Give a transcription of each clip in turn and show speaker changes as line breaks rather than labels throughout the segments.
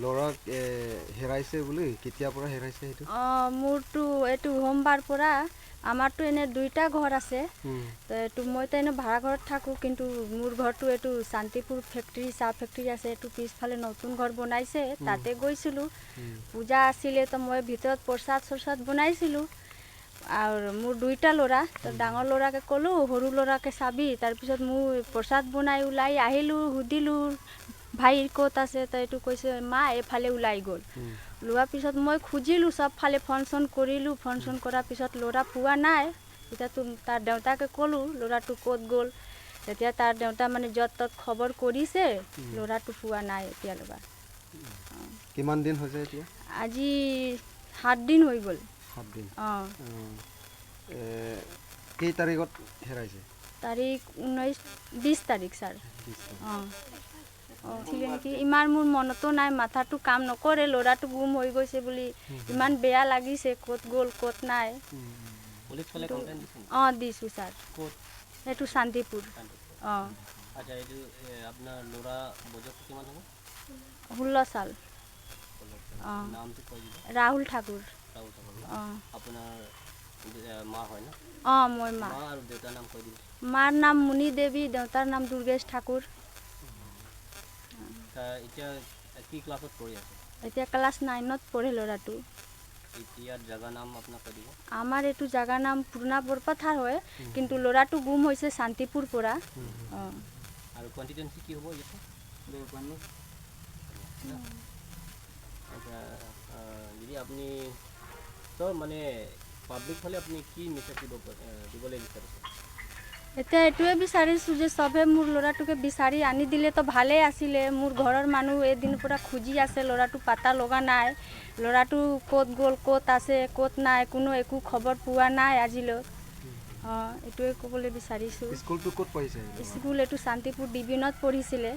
ল'ৰাক হেৰাইছে বুলি, কেতিয়াৰ পৰা হেৰাইছে সেইটো?
অঁ, মোৰতো এইটো সোমবাৰ পৰা। আমাৰতো এনে দুইটা ঘৰ আছে। তো এইটো মইতো এনে ভাড়া ঘৰত থাকোঁ, কিন্তু মোৰ ঘৰটো এইটো শান্তিপুৰ ফেক্টৰী, চাহ ফেক্টৰী আছে, এইটো পিছফালে নতুন ঘৰ বনাইছে, তাতে গৈছিলোঁ। পূজা আছিলে, তো মই ভিতৰত প্ৰসাদ চৰসাদ বনাইছিলোঁ। আৰু মোৰ দুইটা ল'ৰা, তো ডাঙৰ ল'ৰাকে ক'লোঁ, সৰু ল'ৰাকে চাবি। তাৰপিছত মোৰ প্ৰসাদ বনাই ওলাই আহিলোঁ, সুধিলোঁ ভাই ক'ত আছে? তো এইটো কৈছে, মা এইফালে ওলাই গ'ল। লোৱাৰ পিছত মই খুজিলোঁ চবফালে, ফোন চোন কৰিলোঁ। ফোন চোন কৰাৰ পিছত ল'ৰা পোৱা নাই। তেতিয়াতো তাৰ দেউতাকে ক'লোঁ, ল'ৰাটো ক'ত গ'ল? তেতিয়া তাৰ দেউতা মানে য'ত ত'ত খবৰ কৰিছে, ল'ৰাটো পোৱা নাই এতিয়ালৈকে।
কিমান দিন হৈছে এতিয়া?
আজি 7 দিন হৈ গ'ল।
7 দিন?
অঁ।
অঁ। কেই তাৰিখত হেৰাইছে?
তাৰিখ 19, 20 তাৰিখ ছাৰ।
20 তাৰিখ।
অঁ, আছিলে নেকি, ইমান মোৰ মনতো নাই, মাথাটো কাম নকৰে। ল'ৰাটো গুম হৈ গৈছে বুলি ইমান বেয়া লাগিছে, ক'ত গ'ল ক'ত নাই।
পুলিচ ফালে কমপ্লেইন দিছে নেকি?
অঁ, দিছোঁ ছাৰ।
ক'ত?
সেইটো শান্তিপুৰ।
শান্তিপুৰ।
অঁ।
আচ্ছা, এইটো আপোনাৰ ল'ৰা বয়স কিমান হ'ব?
16 সাল। অঁ।
নামটো কৈ দিব।
ৰাহুল ঠাকুৰ।
ৰাহুল ঠাকুৰ ন?
অঁ।
আপোনাৰ মা হয় ন?
অঁ, মই মা।
মা আৰু দেউতাৰ নাম কৈ দিব।
মাৰ নাম মুনি দেৱী, দেউতাৰ নাম দুৰ্গেশ ঠাকুৰ।
এতিয়া কি ক্লাছত পঢ়ি আছে?
এতিয়া ক্লাছ 9ত পঢ়ে ল'ৰাটো।
ইয়াত জাগা নাম আপোনাক কৈ দিব।
আমাৰ এইটো জাগাৰ নাম পুৰণা বৰপথাৰ হয়, কিন্তু ল'ৰাটো গুম হৈছে শান্তিপুৰ পৰা। অঁ।
আৰু কনষ্টিটুৱেঞ্চি কি হ'ব ইয়াতে? আচ্ছা, যদি আপুনি চ' মানে পাব্লিক ফালে আপুনি কি মেছেজ দিব দিবলৈ বিচাৰিছে?
এতিয়া এইটোৱে বিচাৰিছোঁ যে চবে মোৰ ল'ৰাটোকে বিচাৰি আনি দিলেতো ভালেই আছিলে। মোৰ ঘৰৰ মানুহ এদিনৰ পৰা খুজি আছে, ল'ৰাটো পাতা লগা নাই। ল'ৰাটো ক'ত গ'ল, ক'ত আছে, ক'ত নাই, কোনো একো খবৰ পোৱা নাই আজিলৈ। অঁ, এইটোৱে ক'বলৈ বিচাৰিছোঁ।
স্কুলটো ক'ত পঢ়িছে?
স্কুল এইটো শান্তিপুৰ ডিভিনত পঢ়িছিলে।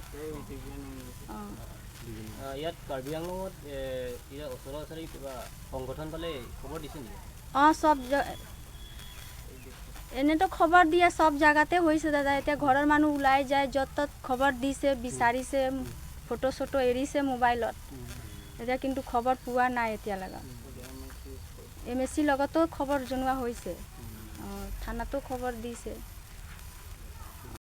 অঁ।
ইয়াত কাৰ্বি আংলঙত ইয়াৰ ওচৰা ওচৰি কিবা সংগঠন পালে খবৰ দিছে নেকি?
অঁ, চব এনেতো খবৰ দিয়া চব জাগাতে হৈছে দাদা। এতিয়া ঘৰৰ মানুহ ওলাই যায়, য'ত ত'ত খবৰ দিছে, বিচাৰিছে, ফটো চটো এৰিছে মোবাইলত। এতিয়া কিন্তু খবৰ পোৱা নাই এতিয়ালৈকে। এম এছ চিৰ লগতো খবৰ জনোৱা হৈছে। অঁ, থানাতো খবৰ দিছে।